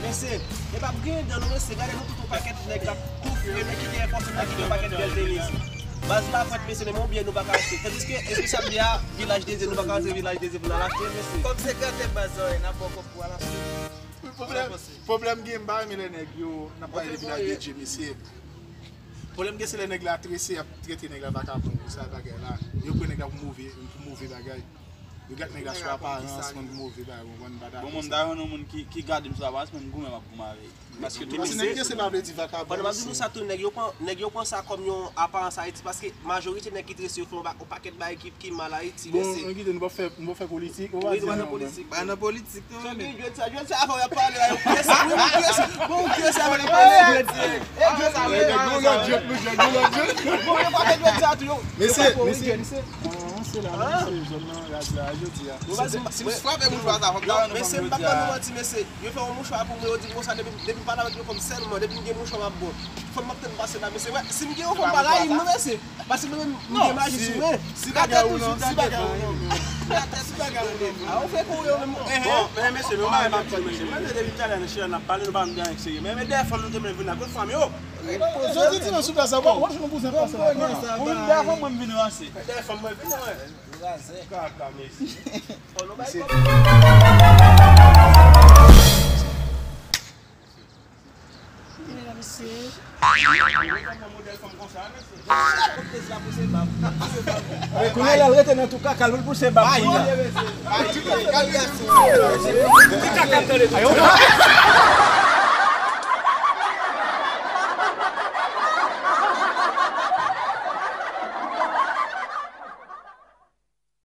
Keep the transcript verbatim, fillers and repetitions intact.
Mesye, e p ap gen dan non mesye, gade nou tout yon pakèt nèg k ap koufye, nèg ki gen fòs, nèg ki gen pakèt bèl tenis. Baz la frèt mesye, men yon biyè nou pa ka achte. Tandiske espesyal biyè a, Vilaj Dezye, nou pa ka rantre Vilaj Dezye pou n al achte l mesye. Kòb senkant baz, n ap ba w kòb pou al achte. Pwoblèm, pwoblèm gen, m pa renmen lè nèg yo, n ap pale de Vilaj Dezye mesye. Pwoblèm gen se lè nèg la trese, y ap trete nèg la vakabon, pou sa bagay la. Yo pran nèg la pou move, pou move bagay. Yo gade nèg la sou aparans, konn move bagay, ou konprann, m pa dakò sa. Bon, mwen m ta jwenn yon moun ki, ki gade m sou aparans, men m goumen m ap goumen avè l. Paske tout nèg trese pa vle di vakabon. Pandan m ap di nou sa tou, nèg yo pran, nèg yo pran sa kòm yon aparans Ayiti, paske majorite nèg ki trese yo fè yon pa-, yon pakèt bagay ki, ki mal Ayiti, mesye. Bon, kite, nou pa fè, nou pa fè politik, ou pa di anyen. Wi, nou pa fè politik. Pa nan politik. Sa gen jwèt sa, jwèt sa, avan y ap pale la, yo pyese, wi, yo pyese. Bon, yo pyese avan y ap pale. E jwèt sa, wi. Gon lòt jwèt, nou jwèt, gon lòt jwèt. Bon, yo pa fè jwèt sa tou, yo. Mesye, mesye, mesye, se la, mesye, zòn nan, raj la, jodi a. Si m frape mouchwa sa, fò m ta wè nou. Mesye, m pa ban nou manti, mesye. Yo fè yon mouchwa pou mwen, yo di m konsa, depi, depi m pale avèk yo, fò m sèlman, depi m gen mouchwa, m ap bon. Fò m ap tann pase la, mesye. Wè, si m gen yon fò m pa rayi m, non, mesye. Paske mwen menm, m gen imaj sou mwen. Si bagay ou non, si bagay ou non. Si bagay ou non. A, ou fè kou yo menm. Bon, men mesye, men yon bagay m ap di nou, mesye. Mwen menm depi talè nan chita n ap pale, nou pa menm gen anyen k serye. Men, men dèyè fanm nou te menm vin la, kot fanm yo? Jodi dimanch sou plas la, w ap jwenn yon bouzen pase la. Wi, dèyè fanm mwen vin ranse. Dèyè fanm mwen vin, wè. Kaka, mesye. Mesye. Kounye a l al rete nan tou kaka l pou l pouse bab kounye a. Ti kaka l tande tou.